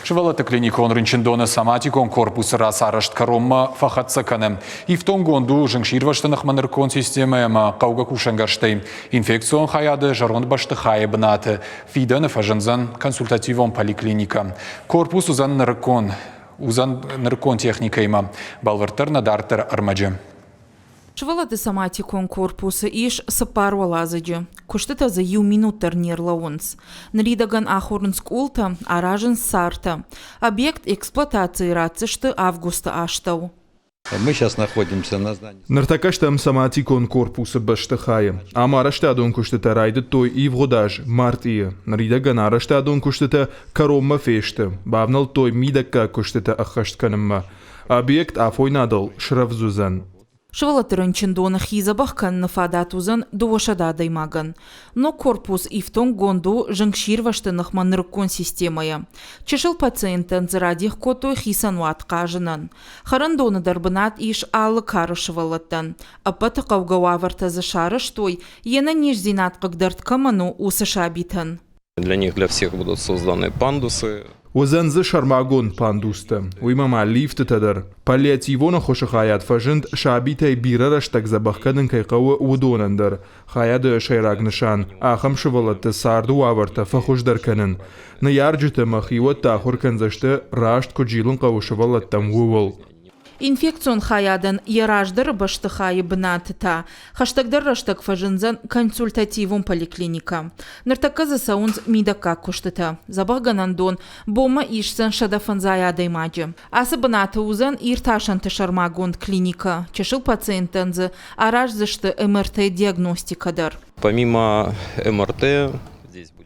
Сывӕллӕтты клиникон рынчындоны соматикон корпусы рацарӕзт кӕронмӕ фӕхӕццӕ кӕны. Ифтонггонд у зынгсирвӕзты ныхмӕ нырыккон системӕ ӕмӕ хъӕугӕ кусӕнгӕрзтӕй. Инфекцион хайады зӕронд бӕстыхайы бынаты фидӕны фӕзындзӕн консультативон поликлиникӕ. Корпус уыдзӕн нырыккон уыдзӕн нырыккон техникӕимӕ. Бӕлвырддӕр нӕ дарддӕр ӕрмӕджы. Сывӕллӕтты соматикон корпусы ис цыппар уӕладзыджы. Куыстытӕ дзы иу минут дӕр не рлӕууынц. Ныридӕгӕн ахорынц къултӕ, аразынц цартӕ. Объект эксплуатацийы ратдзысты августы астӕу. Мы сейчас находимся на здании. Ныртӕккӕ стӕм соматикон корпусы бӕстыхайы. Ам арӕзтадон куыстытӕ райдыдтой ивгъуыд аз мартъийы. Ныридӕгӕн арӕзтадон куыстытӕ кӕронмӕ фесты, бавнӕлдтой мидӕггаг куыстытӕ ӕххӕст кӕнынмӕ. Объект афойнадыл срӕвдз уыдзӕн. Сывӕллӕтты рынчындоны хи дзӕбӕх кӕныны фадат уыдзӕн 200 адӕймагӕн. Ног корпус ифтонггонд у зынгсирвӕзты ныхмӕ нырыккон системӕйӕ. Чысыл пациенттӕн дзы радих кодтой хицӕн уат хъазынӕн. Хӕрӕндоны дӕр бынат ис алы кары сывӕллӕттӕн. Ӕппӕты хъӕугӕ уавӕртӕ дзы сарӕзтой, йе нӕниздзинад хъыгдӕрд кӕмӕн у, уыцы сабитӕн. Для них, для всех будут созданы пандусы. Уыдзӕн дзы сӕрмагонд пандустӕ, уыимӕ ма лифтытӕ дӕр. Паллиативон ӕххуысы хайад фӕзынд, сабитӕй бирӕ рӕстӕг дзӕбӕх кӕнын кӕй хъӕуы, уыдонӕн дӕр. Хайады сӕйраг нысан – ахӕм сывӕллӕтты царды уавӕртӕ фӕхуыздӕр кӕнын. Ныййарджыты ӕмӕ хиуӕтты ахуыр кӕндзысты, раст куыд зилын хъӕуы сывӕллӕттӕм, ууыл. Инфекцион хайадӕн йӕ раздӕры бӕстыхайы бынаты та хӕстӕгдӕр рӕстӕг фӕзындзӕн консультативон поликлиникӕ. Ныртӕккӕ дзы цӕуынц мидӕггаг куыстытӕ. Дзӕбӕхгӕнӕндон бонмӕ исдзӕн 105 адӕймаджы. Ацы бынаты уыдзӕн иртасӕнты сӕрмагонд клиникӕ. Чысыл пациенттӕн дзы араздзысты МРТ-диагностикӕ дӕр. Помимо МРТ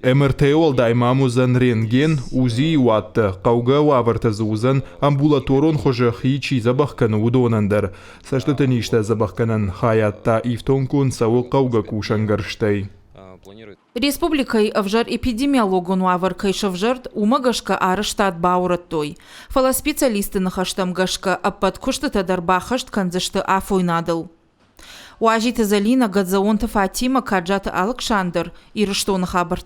МРТ-йы уӕлдай ма уыдзӕн рентген, УЗИ-йы уаттӕ, хъӕугӕ уавӕртӕ дзы уыдзӕн амбулаторон хуызы хи чи дзӕбӕх кӕны, уыдонӕн дӕр. Цӕстыты низтӕ дзӕбӕхгӕнӕн хайад та ифтонггонд цӕуы хъӕугӕ кусӕнгӕрзтӕй. Республикӕйы ӕвзӕр эпидемиологон уавӕр кӕй сӕвзӕрд, уымӕ гӕсгӕ арӕзтад баурӕдтой. Фӕлӕ специалистты ныхӕстӕм гӕсгӕ ӕппӕт куыстытӕ дӕр баххӕст кӕндзысты афойнадыл. Уазиты Зӕлинӕ, Гӕдзӕонты Фатимӕ, Каджаты Алыксандр, Ирыстоны хабӕрттӕ.